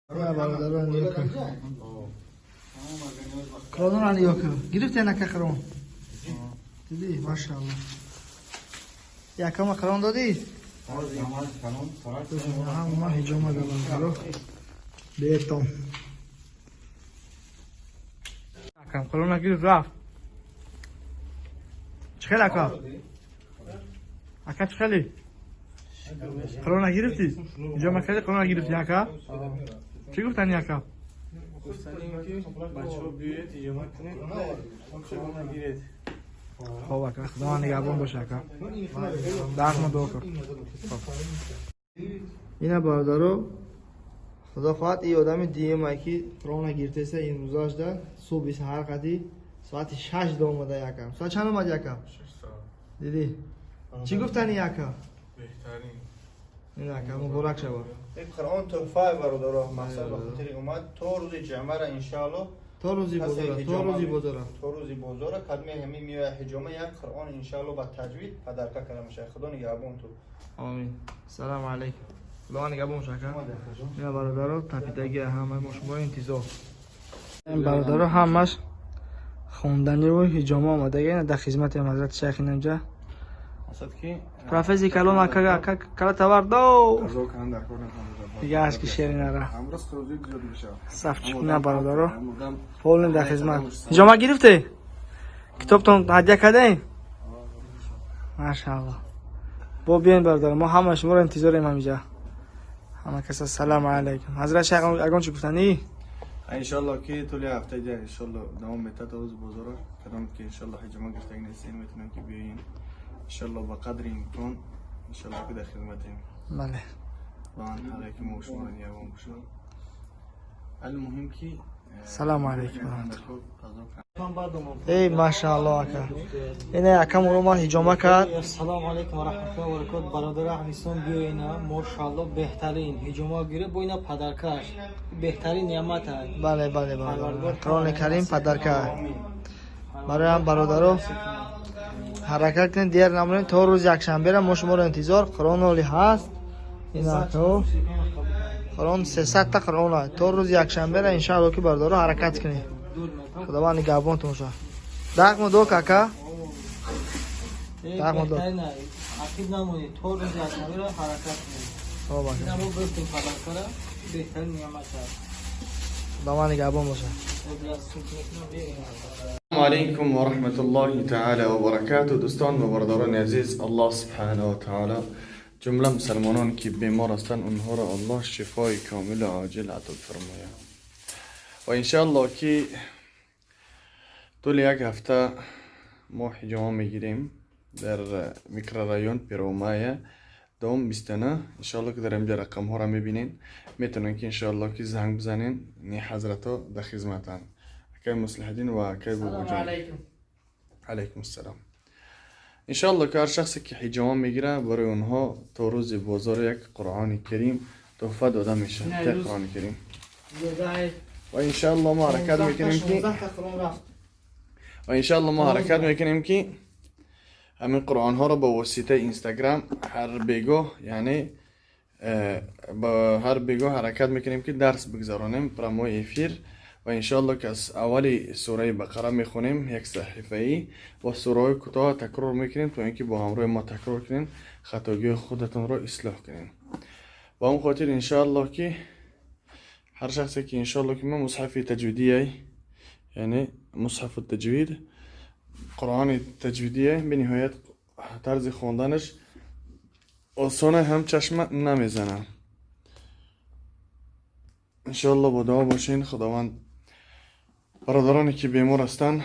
Бародарон, нигоҳ кун. Қуръонро нигоҳ кун. Гирифте нака Қуръон? Дидӣ? Машаалло. Якама Қуръон додӣ? Ҳама ҳиҷома да, бародаро. Бетон. Акам Қуръона гирифт, рафт. Чӣ хел, ака? Ака, чӣ хели? Қуръона гирифтӣ? Ҳиҷома кардӣ, Қуръона гирифтӣ, ака? Чӣ гуфтани, ака? Гуфтанем, ки бачаҳо биёед, ҳиҷома кунед, Қуръона гиред. Хоб, ака, Худованд нигаҳбон боша, ака. Дарсмо дуо кун. Ина, бародаро, худо хоҳад, и одами дуюмае, ки Қуръона гирифтеса имрӯзашда субҳи саҳар қади соати 6 да омада. Якам соат чанд омад, якам? Дидӣ, чӣ гуфтани, ака? Беҳтарин. Ин, ака, муборак шавад. Ин Қуръон тӯҳфаи, бародаро, мақсад ба хотири омад то рӯзи ҷамъара, иншаалло. То рӯзи бозора, то рӯзи бозора. То рӯзи бозора кадме ҳами меоя ҳиҷома, як Қуръон, иншаалло, ба таҷвид подарка карда мешавад. Худо нигаҳбон ту. Омин. Салому алайкум, худованд нигаҳбон боша, ака. Ина, бародаро, тапидаги ҳамаи мо шумо интизор. Ин, бародаро, ҳамаш хонданиву ҳиҷома омадаги. Ина, дар хизмати ҳазрати шайх инамҷа. Асад ки Профессор калон, ака, ака, кала тавардо. Дига ки шери нара. Сафчикуна, бародаро, полный дар хизмат. Ҳиҷома гирифте, китобтон ҳадя кардем, машаалло. Бо биёен, бародаро, мо ҳама шуморо интизорем ҳамиҷа. Ҳама каса салому алайкум. Ҳазрат шайх, ягон чӣ гуфтанӣ? Иншалло, ки тӯли ҳафтаи дигар, иншалло, давом метад то рӯзи бозора. Кадом ки, иншалло, ҳиҷома гирифтагӣ нестем, метавонем ки биёем, иншалло, ба қадри имкон, иншалло, ки дар хизматем. Бале. Худованд ҳар яки мо шуморо нигаҳбон бошад. Алмуҳим ки Салому алайкум ва раҳматуллоҳ. Эй, машаалло, ака, ина акам омад, ҳиҷома кард. Ассалому алайкум ва раҳматуллоҳи ва баракот. Бародари аҳлислом, биёина, машаалло, беҳтарин ҳиҷома гирифт, бо ина подаркаш, беҳтарин неъмат ай. Бале, бародар, Қуръони Карим подарка. Барои ҳам, бародаро, ҳаракат кунед, дер намонед. То рӯзи якшанбера мо шуморо интизор. Қуръон оли ҳаст. Ин ако Қуръон, 300-та Қуръон ай. То рӯзи якшанбера, иншаалло, ки, бародаро, ҳаракат кунед. Худованд нигаҳбонтон бошад. Дақмо док, ака. Дақмо док. Беҳтарин ай, ақиб намонед, то рӯзи якшанбера ҳаракат кунед. Хоб, ака. Ина мо гирифтем подаркара, беҳтарин неъмат ай. Худованд нигаҳбон бошад. السلام علیکم و رحمت الله تعالی و برکاته. دوستان و برادران عزیز، الله سبحانه و تعالی جمله مسلمانان که بیمار هستند، اونها را الله شفای کامل و عاجل عطا فرماید. و انشاءالله که طول یک هفته ما حجامه میگیریم در میکرورایون پیرومایه دوم 29. انشاءالله که در اینجا رقم ها را میبینین، میتونن که انشاءالله که زنگ بزنین. نی حضرت ها در خدمتن، اکای مصلح الدین و اکای بابا جان. علیکم السلام. انشاءالله که هر شخصی که حجامه میگیره، برای اونها تا روز بازار یک قرآن کریم تحفه داده میشه. نه، یک قرآن کریم. و انشاءالله ما حرکت میکنیم که و انشاءالله ما حرکت میکنیم که همین قرآن ها رو با واسطه اینستاگرام هر بیگاه، یعنی با هر بیگاه حرکت میکنیم که درس بگذارانیم، прямой эфир. و انشاءالله که از اول سوره بقره میخونیم، یک صحیفه ای، و سوره های کوتاه تکرار میکنیم تا اینکه با همراه ما تکرار کنین، خطاگی خودتون رو اصلاح کنین. با اون خاطر انشاءالله که هر شخصی که انشاءالله که ما مصحف تجویدی، یعنی مصحف التجوید، قرآن تجویدیه، به نهایت طرز خوندنش آسانه، هم چشم نمیزنه. انشاءالله با دعا باشین. خداوند برادرانی که بیمار هستند،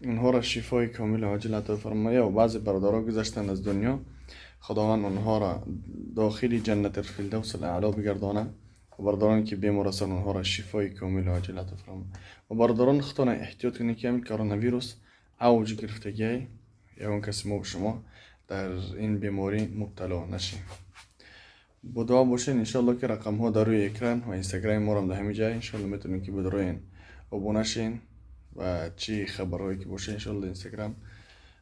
اونها را شفای کامل عاجل عطا فرمایه. و بعضی برادران گذشتن از دنیا، خداوند اونها را داخل جنت الفردوس الاعلی بگردانه. و برادرانی که بیمار هستند، اونها را شفای کامل عاجل عطا فرمایه. و برادران، خودتان احتیاط کنید که همین کرونا ویروس اوج گرفتگی، یگان کسی ما و شما در این بیماری مبتلا نشیم. با دعا باشین. انشالله که رقم ها در روی اکران و اینستاگرام ما رو هم در همین جای انشالله میتونین که بدروین ابونه شین و چی خبرهایی که باشه، انشالله اینستاگرام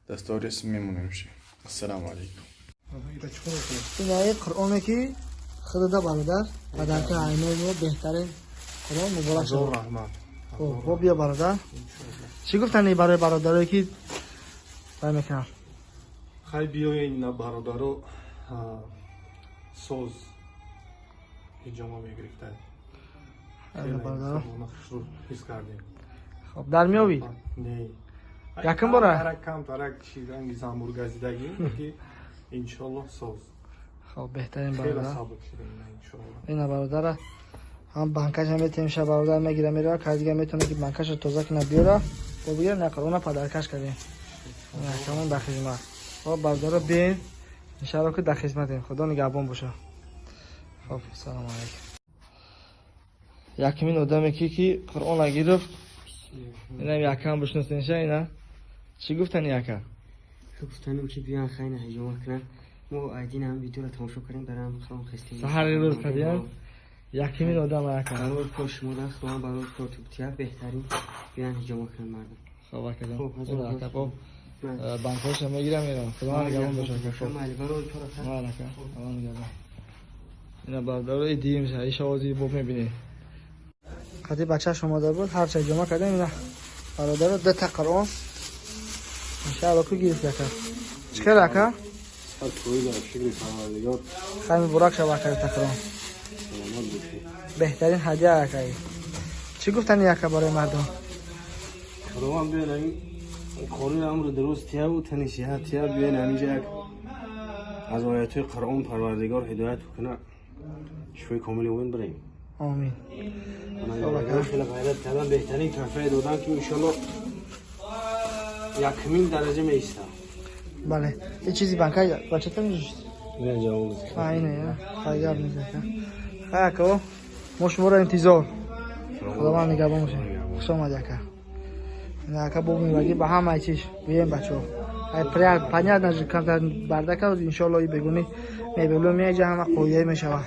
در stories میمونیم شی. السلام علیکم. Инаи Қуръоне, ки худада, бародар, подарка айнои мо беҳтарин. Қуръон муборак шавад. Раҳмат. Хуб, бия бародар. Чӣ гуфтани барои бародарое ки вай мекунанд? Хай биёен на бародаро соз ҳиҷома мегирифтанд. Бародаро ҳис кардем. Хуб, дар меёвӣ? Не. Якум бора? Камтарак чи ранги замбургазидагӣ ки иншоллоҳ соз. Хуб, беҳтарин бародар. Хеле сабук шуда иншоллоҳ. Ина бародара ҳам банкаша метем ша бародар мегира мерава, кай дига метавона ки банкаша тоза кина биёра. Бо бигира на Қуръона падаркаш кардем. Тамом дар хизмат. Хуб бародаро биёем. Иншаллоҳ ки дар хизматем. Худо нигаҳбон боша. Хуб, салом алейкум. Якумин одаме ки Қуръона гирифт, инам якам бишносенша ина. Чӣ гуфтани яка? Гуфтанам ки биён хайна ҳиҷома кунанд. Мо айдин ҳам видеоро тамошо кардем, барам Қуръон хестем. Саҳари рӯз кардем. Якумин одам яка. Барои кор шумо да Худованд барои кор тубтия беҳтарин биён ҳиҷома кунанд мардум. Хуб ака ҷон. Ака хуб. Банкҳоша мегирам мерам. Худованд нигаҳбон боша ака. Хуб. Майли ака. Аллоҳ нигаҳбон. Ина бародаро дидем ша, иш овози боб мебинед. Қади бачааш омада буд, ҳарча ҳиҷома кардем ина бародаро ду та Қуръон иншааллоҳ ки гирифт ака. Чӣ хел ака? Хай муборак шава ака та Қуръон. Беҳтарин ҳадия ака. Чӣ гуфтани ака барои мардум? Худованд биён ҳамин қонуни амру дуруст тияву тани сиҳат тия биён ҳаминҷа як аз оятҳои Қуръон Парвардигор ҳидоят кунад, шифои комили вон бирем. Омин. Хеле ғайрат кардан, беҳтарин кафе додан ки иншоаллоҳ якумин дараҷа меистам. Бале. Ин чизи банка бачата меҷӯшид? Не, ҷавоб. Ина, я. Хай гап нест ака. Хай ака, мо шуморо интизор. Худованд нигаҳбон бошад. Хуш омадӣ ака. Ина ака бо мевагӣ ба ҳамаи чиз биёем бачаҳо. Ай понятно же камтар бардака иншоаллоҳ и бегуни мебело меҷа ҳама қоидаи мешавад.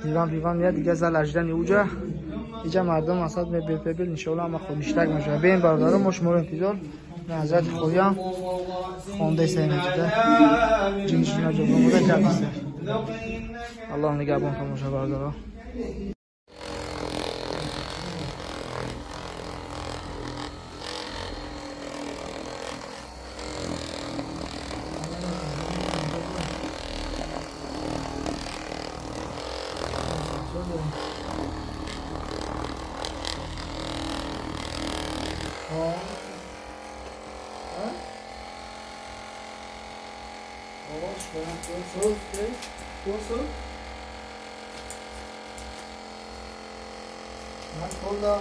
Диван пиван меяд дига зал аждани уҷа. Иҷа мардум асад мебепебел иншоаллоҳ ҳама ништак мешавад. Биёем бародаро, мо шуморо интизор. Ҳазрати Хоям хондаиста инаҷида. Ҷиншина ҷобон буда кардиста. Аллоҳ нигаҳбон бошад бародаро. من خوردم.